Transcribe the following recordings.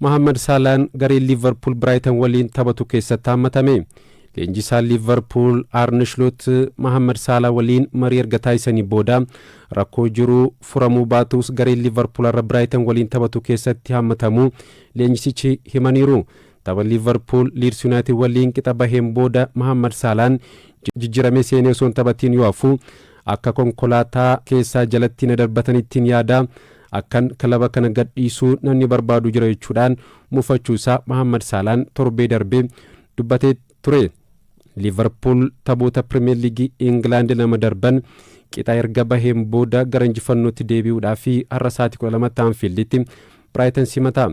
Mohaammed Saalaan garee Liivarpuul Biraayitan waliin taphatu keessatti hammatame. Leenjisaan Liivarpuul Aarne Shloot Mohaammed Saalaa waliin marii erga taasisanii booda rakkoo jiru furamuu baatus gareen Liivarpuul har'a Biraayitan waliin taphatu keessatti hammatamuu leenjisichi himaniiru. Tapha Liivarpuul Liids Yuunaayitid waliin qixa baheen booda Mohaammed Saalaan jijjiiramee seenee osoo hin taphatiin yoo hafu, akka konkolaataa keessaa jalatti na darbatanittiin yaada, akkan kilaba kana gadhiisuu namni barbaadu jira jechuudhaan mufachuu isaa Mohaammed Saalaan torbee darbe dubbatee ture. Liivarpuul taphoota Pirimeer Liigii Ingilaand lama darban qixa erga baheen booda gara injifannootti deebi'uudhaaf har'a sa'aatii 12tti Anfiilditti Biraayitan simata.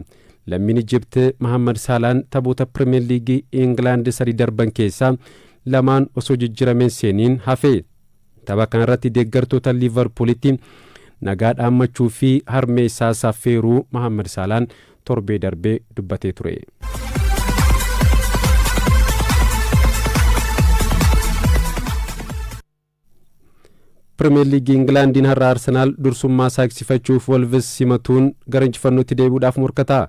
Lammiin Ijipt Mohaammed Saalaan taphoota Pirimeer Liigii Ingilaand sadii darban keessaa lamaan osoo jijjiirameen seeniin hafe. Tapha kanarratti deeggartoota Liivarpuulitti nagaa dhaammachuu fi harmee isaa affeeruu Mohaammed Saalaan torbee darbee dubbatee ture. Pirimeer Liigii Ingilaandiin har'a Arsenaal dursummaa isaa eegsifachuuf Wolves simatuun gara injifannootti deebi'uudhaaf morkata.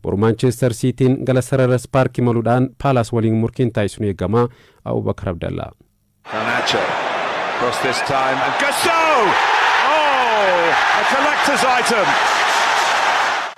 Boru Maanchestar Siitiin gara Selhurst Park imaluudhaan Paalaas waliin murkiin taasisuun eegama. Abubakar Abdallaa. Garnacho. Cross this time and Gusto! Oh, a collector's item.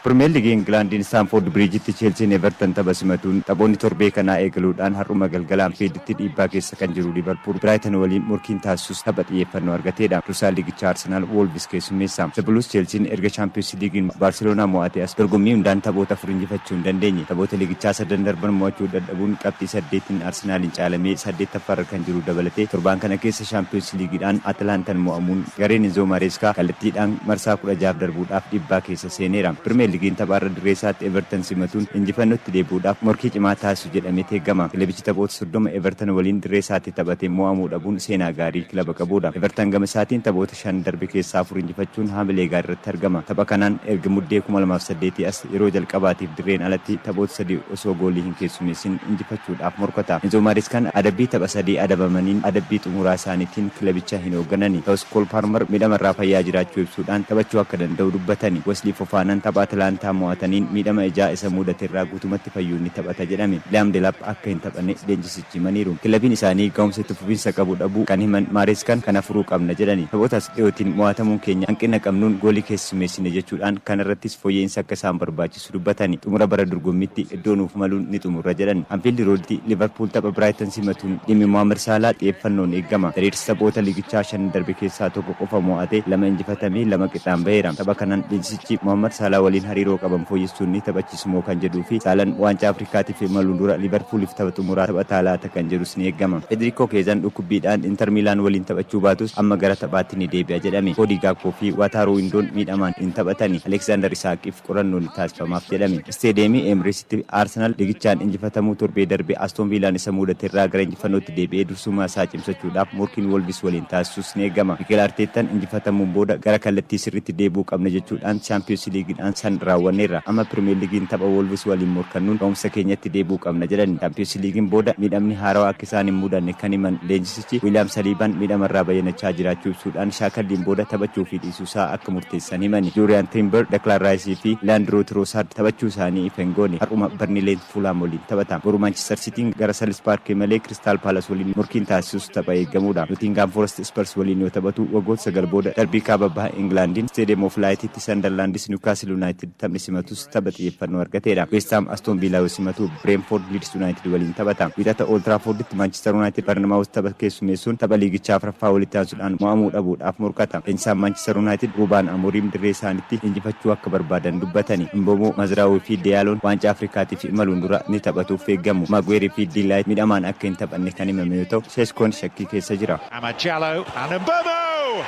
Pirimeer Liigii Ingilaandiin Istaanfoord Biriijitti Cheelsiin Everton tapha simatuun taphoonni torbee kanaa eegaluudhaan har'uma galgala Anfiilditti dhiibbaa keessa kan jiru Liivarpuul Biraayitan waliin morkiin taasisus tapha xiyyeeffannoo argateedha. Dursaan liigichaa Arsenaal Woolvis keessummeessa. The Blues Cheelsiin erga Chaampiyoonsi Liigiin Baarseloonaa mo'ate as dorgommii hundaan taphoota afur injifachuu hin dandeenye. Taphoota liigichaa sadan darban mo'achuu dadhabuun qabxii saddeetiin Arsenaaliin caalamee saddeettaffaarra kan jiru dabalatee torbaan kana keessa Shaampiyoonsi Liigiidhaan Atilaantaan mo'amuun gareen Inzoo Mareeskaa kallattiidhaan marsaa 16f darbuudhaaf dhiibbaa keessa seeneera. Pirimeer Liigiin tapha har'a dirreesaatti Evertan simatuun injifannootti deebi'uudhaaf morkii cimaa taasisu jedhameet eegama. Kilabichi taphoota 30 Evertan waliin dirreesaatti taphateen mo'amuu dhabuun seenaa gaarii kilaba qabuudha. Evertan gamasaatiin taphoota shan darbe keessaa afur injifachuun haamilee gaariirratti argama. Tapha kanaan erga Muddee 2008 as yeroo jalqabaatiif dirreen alatti taphoota sadii osoo goolii hin keessumeessin injifachuudhaaf morkata. Enzo Maareeskaan adabbii tapha sadii adabamaniin adabbii xumuraa isaaniitiin kilabicha hin hoogganani. Ta'us Kool Paarmar miidhamarraa fayyaa jiraachuu ibsuudhaan taphachuu akka danda'u dubbatani. Weslii Fofaanaan tapha Atilaantaa mo'ataniin miidhama ijaa isa muudaterraa guutumatti fayyuun ni taphata jedhame. Liyaam Delaap akka hin taphanne leenjisichi himaniiru. Kilabiin isaanii gahumsa itti fufiinsa qabu dhabuu kan himan Maareeskaan kana furuu qabna jedhani. Taphoota as dhiyootiin mo'atamuun keenya hanqina qabnuun goolii keessummeessine jechuudhaan kanarrattis fooyya'iinsa akka isaan barbaachisu dubbatani. Xumura bara dorgommiitti iddoo nuuf maluun ni xumurra jedhan. Anfiildi Rooditti Liivarpuul tapha Biraayitan simatuun dhimmi Mohaammed Saalaa xiyyeeffannoon eegama. The Reds taphoota liigichaa shan darbe keessaa tokko qofa mo'atee lama injifatamee lama qixaan baheera. Tapha kanaan leenjisichi Mohaammed Saalaa waliin hariiroo qaban fooyyessuun ni taphachiisumoo kan jedhuu fi Saalaan waancaa Afrikaatiif imaluun dura Liivarpuuliif tapha xumuraa taphataa laata kan jedhus ni eegama. Federiikoo Keezaan dhukkubbiidhaan Inter Miilaan waliin taphachuu baatus amma gara taphaatti ni deebi'a jedhame. Koodii Gaakkoo fi Waataaruu Indoon miidhamaan hin taphatani. Aleeksaandar Isaaqiif qorannoon ni taasifamaaf jedhame. Isteediyeemii Eemireetsitti Arsenaal ligichaan injifatamuu torbee darbe Astoon Viilaan isa muudaterraa gara injifannootti deebi'ee dursummaa isaa cimsachuudhaaf morkiin Wolvis waliin taasisus ni eegama. Mikel Arteettaan injifatamuun booda gara kallattii sirriitti deebi'uu qabna jechuudhaan Chaampiyoonsi Liigiidhaan san raawwanneerra. Amma Pirimeer Liigiin tapha Wolvis waliin morkannuun gahumsa keenyatti deebi'uu qabna jedhan. Chaampiyoonsi Liigiin booda miidhamni haarawaa akka isaan hin mudanne kan himan leenjisichi, Wiiliyaam Saliibaan miidhamarraa bayyanachaa jiraachuu ibsuudhaan shaakalliin booda taphachuu fi dhiisuusaa akka murteessan himani. Juuriyaan Tiimber, Deklaan Raayisii fi Liyaandiroo Tiroosaard taphachuu isaanii ifa hin goone. Har'uma Barnileen Fuulhaam waliin taphata. Boru Maanchister Siitiin gara Selhurst Paark imalee Kiristaal Paalas waliin morkiin taasisus tapha eegamuudha. Notiingaam Foorest Ispars waliin yoo taphatu waggoota sagal booda darbii Kaaba Baha Ingilaandiin Isteediyeem of Laayititti Sandarlaandis Niwukaasil Yuunaayitid taphni simatus tapha xiyyeeffannoo argateedha. Weest Haam Astoon Viilaa yoo simatu Bireenfoord Liids Yuunaayitid waliin taphata. Wiixata Old Tiraafoorditti Maanchister Yuunaayitid Barnamaawuz tapha keessummeessuun tapha liigichaa afraffaa walitti aansuudhaan mo'amuu dhabuudhaaf morkata. Leenjisaan Maanchister Yuunaayitid Ruuban Amooriim dirree isaaniitti injifachuu akka barbaadan dubbatani. Mboomoo, Mazraawii fi Diyaaloon waancaa Afrikaatiif imaluun dura ni taphatuuf eegamu. Maguweer fi De Laayit miidhamaan akka hin taphanne kan himame yoo ta'u, Seeskoon shakkii keessa jira. Amad Diallo and Mbeumo!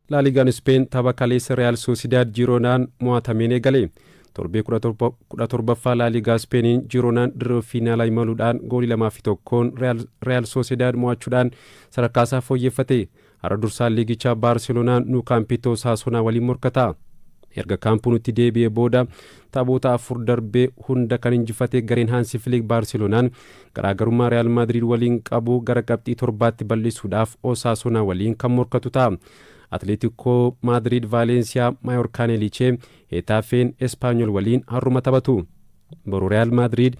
Laaligaan Ispeen tapha kaleessa Riyaal Soosidaad Jiroonaan mo'atameen eegale. Torbee 17ffaa Laaligaa Ispeeniin Jiroonaan dirree fiinaalaa imaluudhaan goolii 2 fi 1n Riyaal Soosidaad mo'achuudhaan sadarkaasaa fooyyeffate. Har'a dursaan liigichaa Baarseloonaan Nuu Kaampitti Osaasonaa waliin morkata. Erga Kaamp Nuutti deebi'ee booda taphoota afur darbee hunda kan injifate gareen Haansi Filiik Baarseloonaan garaagarummaa Real Maadriid waliin qabu gara qabxii 7tti bal'isuudhaaf Osaasuna waliin kan morkatu ta'a. Atleetikoo Maadriid Vaalensiyaa, Maayorkaan Elichee, Heetaafeen Espaanyol waliin har'uma taphatu. Boru Real Maadriid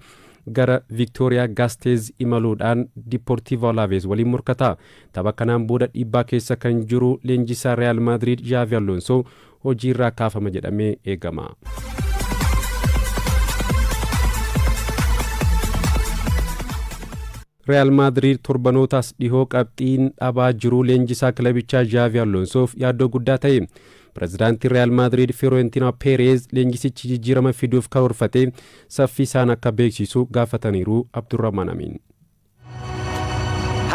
gara Viktooriyaa Gaasteez imaluudhaan Diportiivo Alaaves waliin morkata. Tapha kanaan booda dhiibbaa keessa kan jiru leenjisaa Real Maadriid Jaavi Alonso hojiirraa kaafama jedhamee eegama. Real Maadriid torbanootaas dhihoo qabxiin dhabaa jiru leenjisaa kilabichaa Jaavi Alonsoof yaaddoo guddaa ta'e. Pireezidaantiin Real Maadriid Fiorentino Perez leenjisichi jijjiirama fiduuf karoorfate saffisaan akka beeksisu gaafataniiru. Abdurrahman Amin.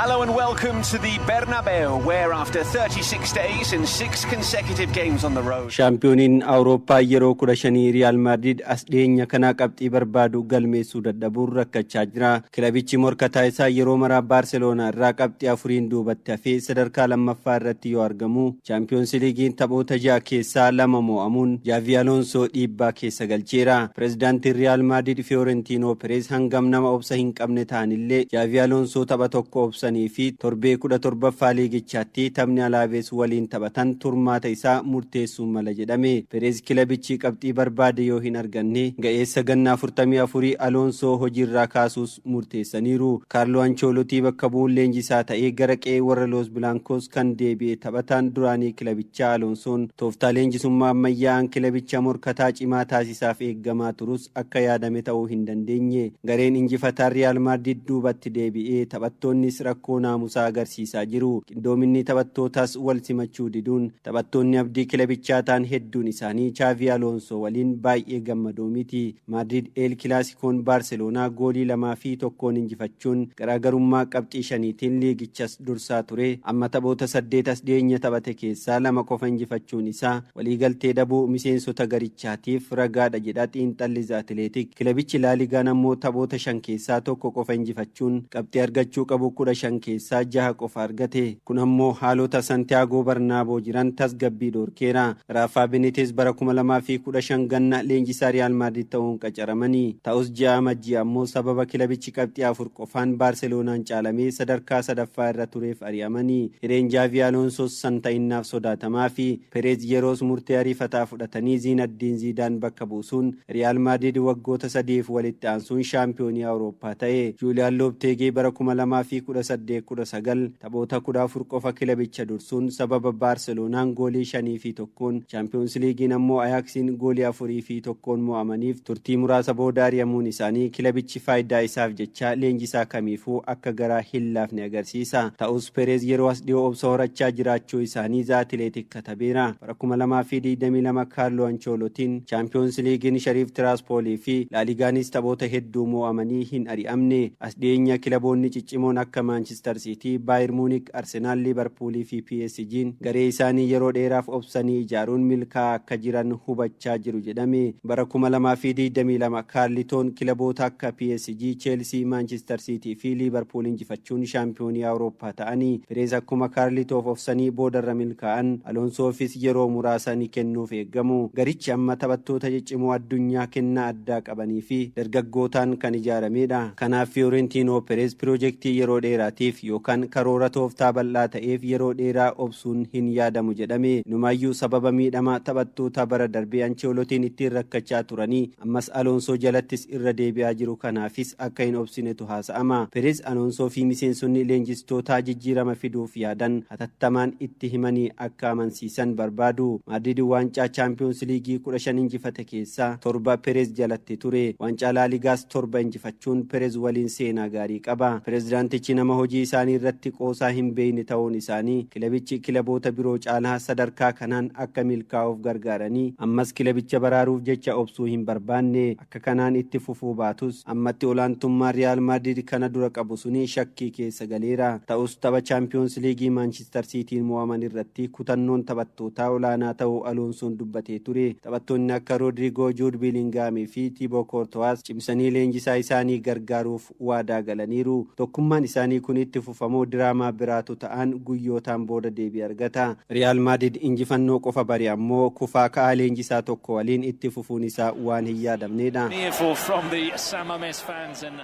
Hello and welcome to the Bernabeu, where after 36 days and six consecutive games on the road. Shaampiyooniin Awurooppaa yeroo 15 Riyaal Maadriid as dhiyeenya kanaa qabxii barbaadu galmeessuu dadhabuun rakkachaa jira. Kilabichi morkataa isaa yeroo maraa Baarseloonaa irraa qabxii 4n duubatti hafee sadarkaa lammaffaa irratti yoo argamu, Chaampiyoonsi Liigiin taphoota ja'a keessaa lama mo'amuun Jaavi Aloonsoo dhiibbaa keessa galcheera. Pireezidaantiin Riyaal Maadriid Fiyoorentiinoo Pereez hangam nama obsa hin qabne ta'anillee, Jaavi Aloonsoo tapha tokko obsanii fi torbee 17ffaa liigichaatti taphni Alaavees waliin taphatan turmaata isaa murteessuu mala jedhame. Pereez kilabichi qabxii barbaade yoo hin arganne ga'eessa ganna 44 Aloonsoo hojiirraa kaasuus murteessaniiru. Kaarloo Anchoolotii bakka bu'uun leenjisaa ta'ee gara qe'ee warra Loos Bilaankos kan deebi'e taphataan duraanii kilabichaa Aloonsoon tooftaa leenjisummaa ammayyaa'aan kilabicha morkataa cimaa taasisaaf eeggamaa turus akka yaadame ta'uu hin dandeenye. Gareen injifataan Riyaal Maadriid duubatti deebi'ee, taphattoonnis rakkoo naamusaa agarsiisaa jiru. Qindoominni taphattootaas wal simachuu diduun taphattoonni abdii kilabichaa ta'an hedduun isaanii Chaavii Aloonsoo waliin baay'ee gammadoo miti. Maadriid Eel Kilaasikoon Baarseloonaa goolii 2 fi 1n injifachuun garaagarummaa qabxii 5tiin liigichas dursaa ture. Amma taphoota saddeet as dhiyeenya taphate keessaa lama qofa injifachuun isaa waliigaltee dhabuu miseensota garichaatiif ragaadha jedha xiinxalli Atileetik. Kilabichi Laaligaan ammoo taphoota shan keessaa tokko qofa injifachuun qabxii argachuu qabu 15 keessaa jaha qofa argate. Kun ammoo haalota Santiyaagoo Barnaaboo jiran tasgabbii dhorkeera. Raafaa Benitez bara 2015 ganna leenjisaa Riyaal Maadrid ta'uun qacaramanii. Ta'us ji'a Amajjii ammoo sababa kilabichi qabxii 4 qofaan Baarseloonaan caalamee sadarkaa sadaffaa irra tureef ari'amanii. Hireen Jaavii Aloonsoos san ta'innaaf sodaatamaa fi Pereez yeroos murtee ariifataa fudhatanii Ziinaddiin Ziidaan bakka buusuun Riyaal Maadrid waggoota 3f walitti aansuun shaampiyoonii Awurooppaa ta'e. Juuliyaan Loopteegee bara 2018-19 taphoota 14 qofa kilabicha dursuun sababa Baarseloonaan goolii 5-1n, Chaampiyoons Liigiin ammoo Ayaaksiin goolii 4-1n mo'amaniif turtii muraasa booda ari'amuun isaanii kilabichi faayidaa isaaf jecha leenjisaa kamiifuu akka garaa hin laafne agarsiisa. Ta'us Pereez yeroo as dhiyoo obsa horachaa jiraachuu isaanii The Athletic katabeera. Bara 2022 Kaarloo Anchoolotiin Chaampiyoons Liigiin Shariif Tiraaspoolii fi Laaligaanis taphoota hedduu mo'amanii hin ari'amne. As dhiyeenya kilaboonni ciccimoon akka Maanchister Siitii, Baayir Muunik, Arsenaal, Liibarpuulii fi PSG'n garee isaanii yeroo dheeraaf obsanii ijaaruun milkaa'aa akka jiran hubachaa jiru jedhame. Bara 2022 Kaarlitoon kilaboota akka PSG, Cheelsii, Maanchister Siitii fi Liibarpuul injifachuun shaampiyoonii Awurooppaa ta'anii. Pereez akkuma Kaarlitoof obsanii boodarra milkaa'an, Aloonsoofis yeroo muraasa ni kennuuf eeggamu. Garichi amma taphattoota ciccimoo addunyaa kennaa addaa qabanii fi dargaggootaan kan ijaaramedha. Kanaaf Fiyoorentiinoo Pereez piroojeektii yeroo dheeraatiif yookaan karoora tooftaa bal'aa ta'eef yeroo dheeraa obsuun hin yaadamu jedhame. Numaayyuu sababa miidhama taphattoota bara darbee Ancheelotiin ittiin rakkachaa turanii ammas Aloonsoo jalattis irra deebi'aa jiru kanaafis akka hin obsinetu haasa'ama. Pereez Aloonsoo fi miseensonni leenjistootaa jijjiirama fiduuf yaadan hatattamaan itti himanii akka amansiisan barbaadu. Maadriid waancaa Chaampiyoons Liigii 15 injifate keessaa torba Pereez jalatti ture. Waancaa Laaligaas torba injifachuun Pereez waliin seenaa gaarii qaba. Pireezidaantichi nama hojii isaanii irratti qoosaa hin beekne ta'uun isaanii kilabichi kilaboota biroo caalaa sadarkaa kanaan akka milkaa'uuf gargaaranii ammas kilabicha baraaruuf jecha obsuu hin barbaanne. Akka kanaan itti fufuu baatus ammatti olaantummaa Riyaal Maadriid kana dura qabu suni shakkii keessa galeera. Ta'us tapha Chaampiyoons Liigii Maanchister Siitiin mo'aman irratti kutannoon taphattootaa olaanaa ta'uu Aloonsoon dubbatee ture. Taphattoonni akka Roodrigoo, Juud Biilingaamii fi Tiiboo Koortowaas cimsanii leenjisaa isaanii gargaaruuf waadaa galaniiru. Tokkummaan isaanii kun itti fufuu fufamoo diraamaa biraatu ta'an guyyootaan booda deebii argata. Riyaal Maadrid injifannoo qofa bari ammoo kufaa ka'aa leenjisaa tokko waliin itti fufuun isaa waan hin yaadamnedha. Earful from the San Mamés fans and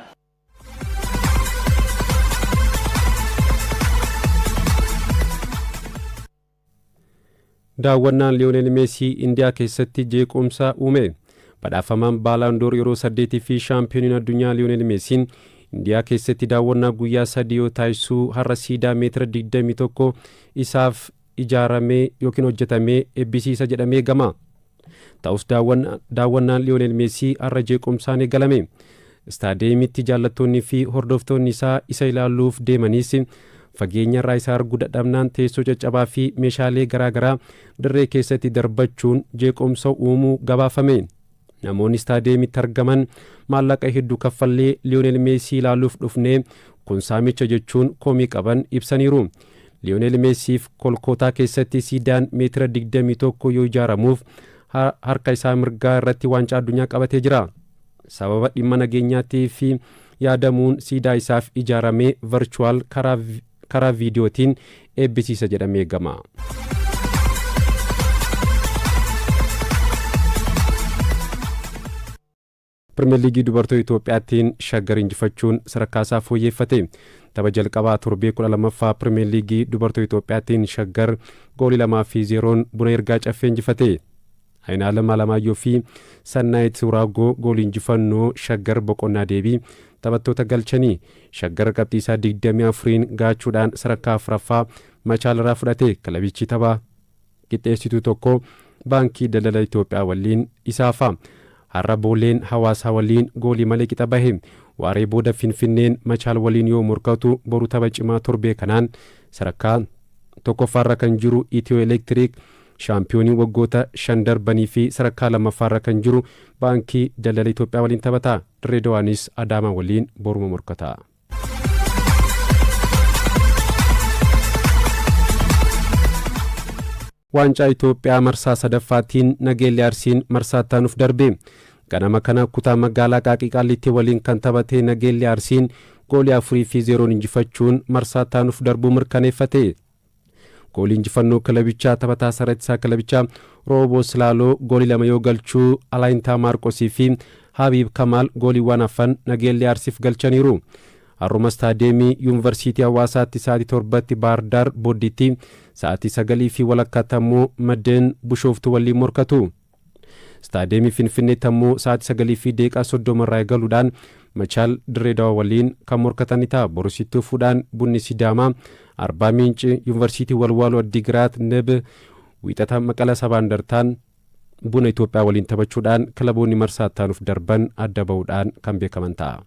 Daawwannaan Liyoonel Meesii Indiyaa keessatti jeequmsa uume. Badhaafamaan Baalaandoor yeroo 8 fi shaampiyooniin addunyaa Liyoonel Meesiin Indiyaa keessatti daawwannaa guyyaa 3 yoo taasisuu, har'a siidaa meetira 21 isaaf ijaaramee yookiin hojjetamee eebbisiisa jedhamee gama. Ta'us, daawwannaan Liyoonel Meesii har'a jeequmsaan eegalame. Istaadeemitti jaallattoonni fi hordoftoonni isaa isa ilaaluuf deemanis, fageenya irraa isa arguu dadhabnaan teessoo caccabaa fi meeshaalee garaagaraa dirree keessatti darbachuun jeequmsa uumuu gabaafame. Namoonni istaadeemitti argaman maallaqa hedduu kaffallee Liyoonel Meesii ilaaluuf dhufnee, kun saamicha jechuun komii qaban ibsaniiru. Liyoonel Meesiif Kolkootaa keessatti siidaan meetira 21 yoo ijaaramuuf, harka isaa mirgaa irratti waancaa addunyaa qabatee jira. Sababa dhimma nageenyaatii fi yaadamuun siidaa isaaf ijaaramee virtual karaa viidiyootiin eebbisiisa jedhamee eegama. Pirimeer Liigii dubartoota Itoophiyaattiin Shaggar injifachuun sadarkaa isaa fooyyeffate. Tapha jalqabaa torbee 12ffaa Pirimeer Liigii dubartoota Itoophiyaattiin Shaggar goolii 2 fi 0n Buna Yirgaa Caffee injifate. Ayinaalam Alamaayyoo fi Sannaayit Uraagoo goolii injifannoo Shaggar boqonnaa deebii taphattoota galchanii. Shaggar qabxii isaa 24n gaachuudhaan sadarkaa afuraffaa Machaal irraa fudhate. Kilabichi tapha qixxeessituu tokko Baankii Daldala Itoophiyaa waliin isaafa. Har'a Booleen Hawaasaa waliin goolii malee qixa bahe. Waaree booda Finfinneen Machaal waliin yoo morkatu, boru tapha cimaa torbee kanaan sadarkaa tokkoffaarra kan jiru Itiyoo Elektiriik shaampiyoonii waggoota 5 darbanii fi sadarkaa lammaffaarra kan jiru Baankii Daldala Itoophiyaa waliin taphata. Dirree Dawaanis Adaamaa waliin boruma morkata. Waancaa Itoophiyaa marsaa sadaffaatiin Nageelli Arsiin marsaa ittaanuuf darbe. Ganama kana kutaa magaalaa Qaaqii Qaallitti waliin kan taphate Nageelli Arsiin goolii 4 fi 0n injifachuun marsaa ittaanuuf darbuu mirkaneeffate. Goolii injifannoo kilabichaa taphataa sarara kilabichaa Rooboo Silaaloo goolii 2 yoo galchuu, Alaayintaa Maarqosii fi Habiib Kamaal gooliiwwan hafan Nageelli Arsiif galchaniiru. Har'uma istaadeemii Yuunivarsiitii Hawaasaatti sa'aatii 7tti Baardaar Booddiitti, sa'aatii 9:30tti ammoo Maddeen Bushooftuu waliin morkatu. Istaadeemii Finfinneetti ammoo sa'aatii 9:30 irraa eegaluudhaan Machaal Dirree Dawaa waliin kan morkatan ni ta'a. Borusitti fuudhaan Bunni Sidaamaa Arbaa Miinci, Yuunivarsiitii Walwaaloo Addigiraat Nib wiixata Maqala Sabaa Indartaan Buna Itoophiyaa waliin taphachuudhaan kilaboonni marsaa ittaanuuf darban adda bahuudhaan kan beekaman ta'a.